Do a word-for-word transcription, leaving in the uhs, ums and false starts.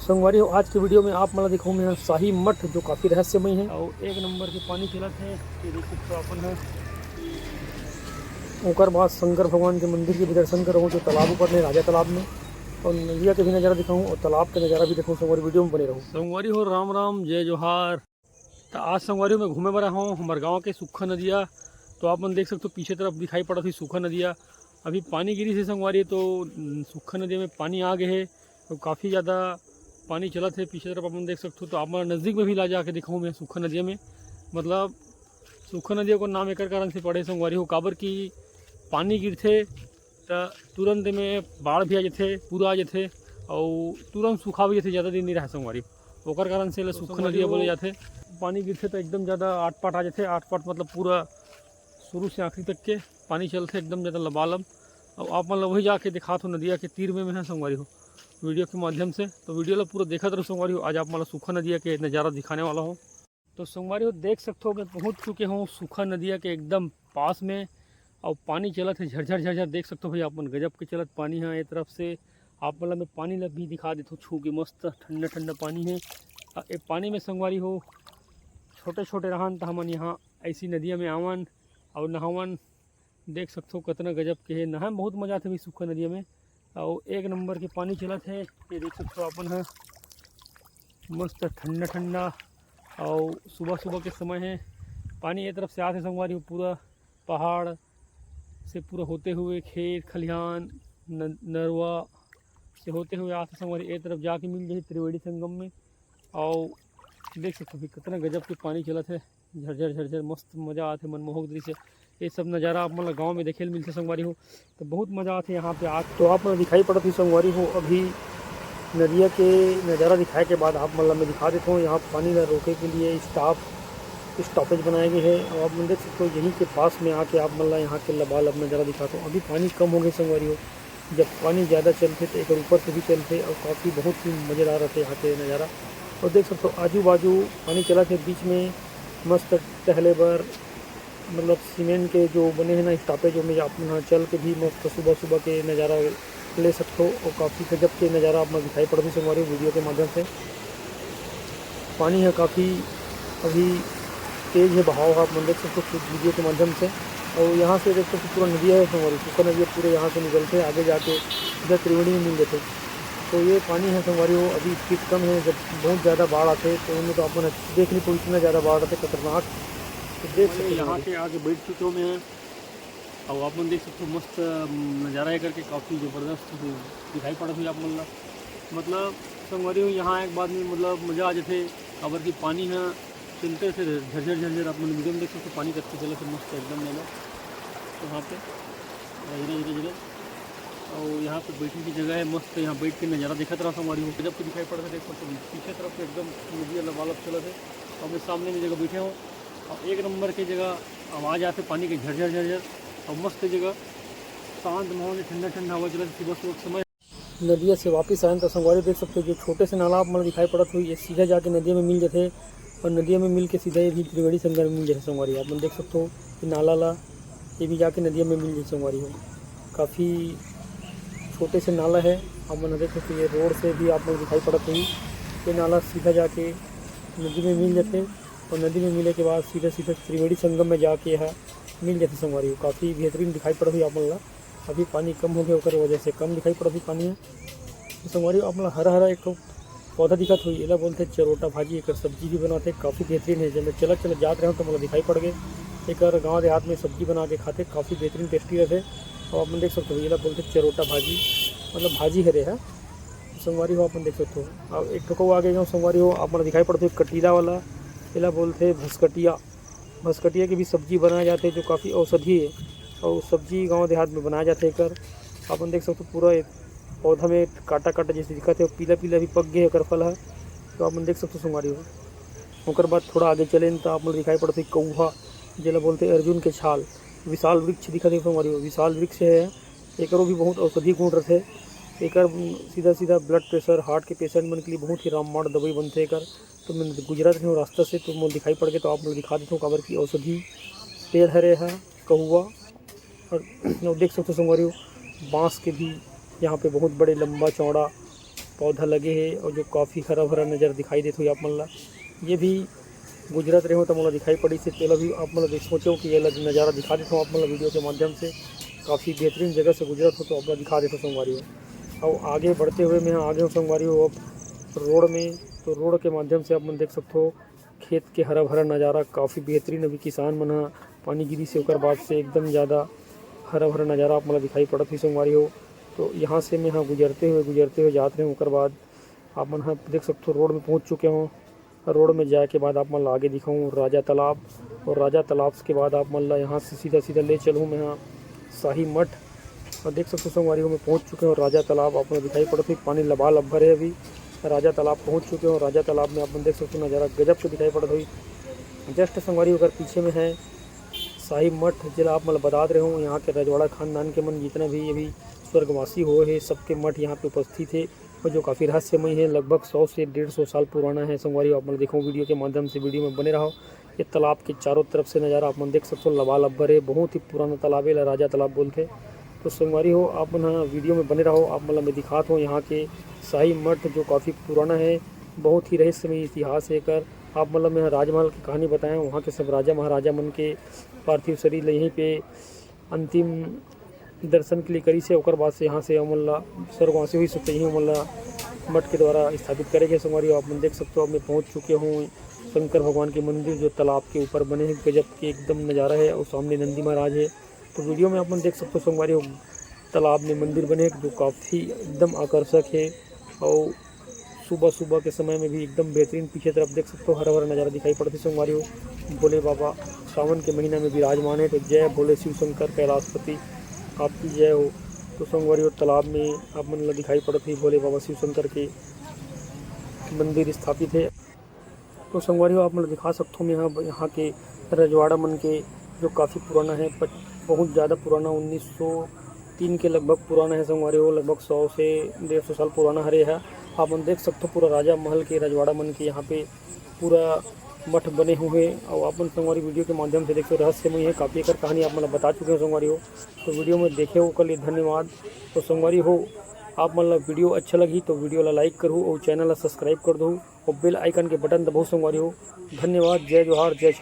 संगवारी हो, आज के वीडियो में आप मन ला दिखाऊं मैं शाही मठ, जो काफ़ी रहस्यमय है और एक नंबर के पानी चलत है। ये देख सकते हो अपन है। ओकर बाद शंकर भगवान के मंदिर के भी दर्शन करहूँ, जो तालाब ऊपर में, राजा तालाब में, और नदिया के भी नज़ारा दिखाऊँ और तालाब के नज़ारा भी दिखाऊँ। संगवारी, वीडियो में बने रहू। संगवारी हो, राम राम, जय जोहार। तो आज संगवारी हो, मैं घूमे बर आए हूँ हमारे गाँव के सुक्खा नदिया। तो आप मन देख सकते हो, पीछे तरफ दिखाई पड़त ही सुक्खा नदिया। अभी पानी गिरी से संगवारी, तो सुक्खा नदिया में पानी आ गए है। तो काफ़ी ज़्यादा पानी चलत है पीछे तरफ, अपन देख सकते हो। तो आप मन नज़दीक में भी ला जाके दिखाऊँ मैं सुक्खा नदिया में। मतलब सुक्खा नदिया को नाम एकर कारण से पड़े संगवारी हो, काबर कि पानी गिरथे त तुरंत में बाढ़ भी आ जाथे, पूरा आ जाथे, और तुरंत सूखा भी जाथे, ज़्यादा दिन नहीं रहे संगवारी। ओकर कारण से एला सुक्खा नदिया बोले जाथे। पानी गिरथे तो एकदम ज़्यादा आटपाट आ जाथे। आटपाट मतलब पूरा शुरू से आखिरी तक के पानी चलथे एकदम ज़्यादा लबालब। और आप मन ला वही जाके दिखात हो नदिया के तीर में, मैं संगवारी हो वीडियो के माध्यम से। तो वीडियो ला पूरा देखत रहो संगवारी हो, आज आप मन ला सुक्खा नदिया के नज़ारा दिखाने वाला हूँ। तो संगवारी हो, देख सकते हो, मैं पहुँच चुके हूँ सुक्खा नदिया के एकदम पास में। और पानी चलत है झरझर झरझर, देख सकते हो भाई आप मन, गजब के चलत पानी है। ये तरफ से आप मन ला मैं पानी ला भी दिखा देता हूँ छू के, मस्त ठंडा ठंडा पानी है। और ये पानी में संगवारी हो, छोटे छोटे रहन तो हमन यहाँ ऐसी नदिया में आवन और नहावन। देख सकते हो कितना गजब के है, नहाए में बहुत मजा आथे भाई सुक्खा नदिया में। और एक नंबर के पानी चलत है, ये देख सकते हो अपन है, मस्त ठंडा ठंडा। और सुबह सुबह के समय है, पानी ये तरफ से आथे संगवारी हो, पूरा पहाड़ से पूरा होते हुए खेत खलिहान न-, नरवा से होते हुए आथे संगवारी। ये तरफ जाके मिल जाही त्रिवेणी संगम में। और देख सकते हो भाई कितना गजब के पानी चलत है, झरझर झरझर, मस्त मजा आथे, मनमोहक दृश्य। ये सब नज़ारा आप मन ला गाँव में देखे ल मिलथे संगवारी हो, तो बहुत मजा आथे यहाँ पे आके। तो आप मन दिखाई पड़त ही संगवारी हो, अभी नदिया के नज़ारा दिखाए के बाद आप मन ला मैं दिखा देता हूँ, यहाँ पानी ला रोके के लिए स्टॉप स्टॉपेज बनाए गए हैं। और आप मन देख सकते हो, यहीं के पास में आके आप मन ला यहाँ के लबालब नज़ारा दिखाता हूँ। अभी पानी कम हो गए संगवारी हो, जब पानी ज़्यादा चलथे तो एक ऊपर से भी चलथे और काफ़ी बहुत ही मज़ेदार रहते यहाँ के नज़ारा। और देख सकते हो आजू बाजू पानी चलत है, बीच में मस्त टहले बर मतलब सीमेंट के जो बने हैं ना स्टॉपेज, ओमे आप मन चल के भी मस्त सुबह सुबह के नज़ारा ले सकते हो। और काफ़ी गजब के नज़ारा आप मन दिखाई पड़त ही संगवारी वीडियो के माध्यम से। पानी है काफ़ी अभी तेज है बहाव है, आप मन देख सकते हो खुद वीडियो के माध्यम से। और यहाँ से देख सकते हो पूरा नदिया है संगवारी, सुक्खा नदिया पूरे यहाँ से निकलते आगे जाके सीधा त्रिवेणी में मिल जाते। तो ये पानी है संगवारी हो, अभी स्पीड कम है, जब बहुत ज़्यादा बाढ़ आते तो उनमें तो आप मन देख नहीं पाओ, इतना ज़्यादा बाढ़ आते खतरनाक। तो देख सकते हो यहाँ के आगे बैठ चुके हो मैं, और आप मन देख सकते हो मस्त नज़ारा है करके, काफ़ी ज़बरदस्त दिखाई पड़त है आप मन ला। मतलब संगवारी हो, यहाँ एक बात में मतलब मज़ा आ जाथे, काबर कि पानी है चलते से झरझर झरझर, आप मन वीडियो में देख सकते हो पानी कत्ते चलत है मस्त एकदम ज़्यादा। तो वहाँ पे झरझर झरझर झरझर। और यहाँ पे बैठने की जगह है मस्त, यहाँ बैठ के नज़ारा देखत रहा संगवारी हो, गजब के दिखाई पड़त है। देख सकते हो पीछे तरफ से एकदम नदिया लबालब चलत है, और मैं सामने में जगह बैठे हूँ और एक नंबर के जगह आवाज़ आथे पानी के झरझर झरझर, और मस्त जगह शांत माहौल है, ठंडा ठंडा हवा चलत है सुबह सुबह के समय। नदिया से वापस आए तो संगवारी देख सकते हो जो छोटे से नाला आप मन दिखाई पड़त हुई, ये सीधा जाके नदिया में मिल जाथे और नदिया में मिल के सीधा ये भी त्रिवेणी संगम में मिल जाथे संगवारी। आप मन देख सकते हो कि नाला ला ये भी जाके नदिया में मिल जाथे संगवारी हो। काफ़ी छोटे से नाला है, आप मन देख सकते हो ये रोड से भी आप मन दिखाई पड़त हुई, ये नाला सीधा जाके नदी में मिल जाथे और नदी में मिले के बाद सीधा सीधा त्रिवेणी संगम में जाके यह मिल जाथे संगवारी हो। काफ़ी बेहतरीन दिखाई पड़त हुई आप मन ला। अभी पानी कम हो गया, ओकर वजह से कम दिखाई पड़त ही पानी है। तो संगवारी हो, आप मन ला हरा हरा एक ठो पौधा दिखत होई, एला बोलथे चरोटा भाजी। एकर सब्जी भी बनाथे, काफ़ी बेहतरीन है। जब मैं चलत चलत जात रहे तो मोला दिखाई पड़ गए, एकर गांव देहात में सब्जी बना के खाथे, काफ़ी बेहतरीन टेस्टी रहथे। और आप मन देख सकते हो, एला बोलथे चरोटा भाजी, मतलब भाजी हरे है। संगवारी हो, आप मन देख सकते हो। अब एक ठो को आगे जाऊँ संगवारी हो, आप मन ला दिखाई पड़थे कटीला वाला, एला बोलथे भसकटिया। भसकटिया के भी सब्जी बनाए जाथे, जो काफ़ी औषधि है और सब्जी गांव देहात में बनाए जाथे। एकर आप मन देख सकते हो, पूरा एक पौधा में कांटा कांटा जैसे दिखत है, पीला पीला भी पक गए एकर फल है। तो आप मन देख सकते हो संगवारी हो। ओकर बाद थोड़ा आगे चलेन तो आप मन दिखाई पड़थे कौहा, जेला बोलथे अर्जुन के छाल। विशाल वृक्ष दिखत है संगवारी हो, विशाल वृक्ष है। एकरो भी बहुत औषधि गुण रथे। एकर सीधा सीधा ब्लड प्रेशर, हार्ट के पेशेंट मन के लिए बहुत ही रामबाण दवाई बनथे एकर। तो मैं गुजरत रहे हूँ रास्ता से, तो मोला दिखाई पड़ गए, तो आप लोग दिखा देता हूँ काबर की औषधि पेड़ हरे है कहुआ। और, और देख सकते हो संगवारी हो, बांस के भी यहाँ पे बहुत बड़े लंबा चौड़ा पौधा लगे हे और जो काफ़ी हरा भरा नज़र दिखाई देत होही आप मन ला। ये भी गुजरत रहे हो तो मोला दिखाई पड़ी से तेला भी आप मन ला देख सोचो कि ये ला नज़ारा दिखा देता हूँ आप मन ला वीडियो के माध्यम से। काफ़ी बेहतरीन जगह से गुजरत हो तो आप ला दिखा देता हूँ संगवारी हो। और आगे बढ़ते हुए मैं आगे हूँ संगवारी हो अब रोड में, तो रोड के माध्यम से आप मन देख सकते हो खेत के हरा भरा नज़ारा काफ़ी बेहतरीन। अभी किसान मन ह पानी गिरी से ओकर बाद से एकदम ज़्यादा हरा भरा नज़ारा आप मन ला दिखाई पड़त ही संगवारी हो। तो यहाँ से मैं ह गुजरते हुए गुजरते हुए जात रहे हूँ। ओकर बाद आप मन ह देख सकते हो रोड में पहुँच चुके हों। रोड में जाए के बाद आप मन ला आगे दिखाऊँ राजा तालाब, और राजा तालाब के बाद आप मन ला यहाँ से सीधा सीधा ले चलूँ मैं ह शाही मठ। और देख सकते हो संगवारी हो मैं पहुँच चुके हूँ राजा तालाब। आप मन दिखाई पड़त होही पानी लबालब भरे अभी। राजा तालाब पहुँच चुके हूँ। राजा तालाब में आप मन देख सकते हो नज़ारा गजब के दिखाई पड़त होही। जस्ट संगवारी हो ओकर पीछे में है शाही मठ, जेला आप मन ला बतात रहे हूँ। यहाँ के रजवाड़ा खानदान के मन जितना भी अभी स्वर्गवासी होए हे सबके मठ यहाँ पे उपस्थित हे। और जो काफ़ी रहस्यमय है, लगभग सौ से डेढ़ सौ साल पुराना है। संगवारी हो आप मन देखो वीडियो के माध्यम से, वीडियो में बने रहो। ये तालाब के चारों तरफ से नज़ारा आप मन देख सकते हो, लबालब भरे, बहुत ही पुराना तालाब है, राजा तालाब बोलते। तो संगवारी हो आप मन ह वीडियो में बने रहो। आप मन ला मैं दिखात हूँ यहाँ के शाही मठ जो काफ़ी पुराना है, बहुत ही रहस्यमय इतिहास है एकर। आप मन ला मैं राजमहल की कहानी बताया, वहाँ के सब राजा महाराजा मन के पार्थिव शरीर ला यहीं पे अंतिम दर्शन के लिए करी से। ओकर बाद से यहाँ से हमन ला स्वर्गवासी हुई सकते ही हमन ला मठ के द्वारा स्थापित करे गए। संगवारी हो आप मन देख सकते हो, अब मैं पहुँच चुके हूँ शंकर भगवान के मंदिर जो तालाब के ऊपर बने हैं। गजब के एकदम नज़ारा है और सामने नंदी महाराज है। तो वीडियो में आप मन देख सकते हो संगवारी हो तालाब में मंदिर बने हैं जो काफ़ी एकदम आकर्षक है। और सुबह सुबह के समय में भी एकदम बेहतरीन पीछे तरफ देख सकते हो हरा भरा नज़ारा दिखाई पड़त है संगवारी हो। भोले बाबा सावन के महीना में विराजमान है। तो जय भोले शिव शंकर कैलाशपति आपकी जय हो। तो संगवारी हो तालाब में आप मन ला दिखाई पड़त है भोले बाबा शिव शंकर के मंदिर स्थापित है। तो संगवारी हो आप मन ला दिखा सकथो मैं यहाँ, यहाँ के रजवाड़ा मन के जो काफ़ी पुराना है, पच-, बहुत ज़्यादा पुराना, उन्नीस सौ तीन के लगभग पुराना है संगवारी हो, लगभग सौ से डेढ़ सौ साल पुराना हरे है। आप मन देख सकथो पूरा राजा महल के रजवाड़ा मन के यहाँ पे पूरा मठ बने हुए हैं। और आप मन संगवारी वीडियो के माध्यम से देखो रहस्यमय है काफ़ी, एकर कहानी आप मन ला बता चुके हैं संगवारी हो। तो वीडियो में देखे ओकर लिए धन्यवाद। तो संगवारी हो आप मन ला वीडियो अच्छा लगी तो वीडियो ला लाइक करू और चैनल ला सब्सक्राइब कर दू और बेल आइकन के बटन दबाओ संगवारी हो। धन्यवाद। जय जोहार, जय छत्तीसगढ़।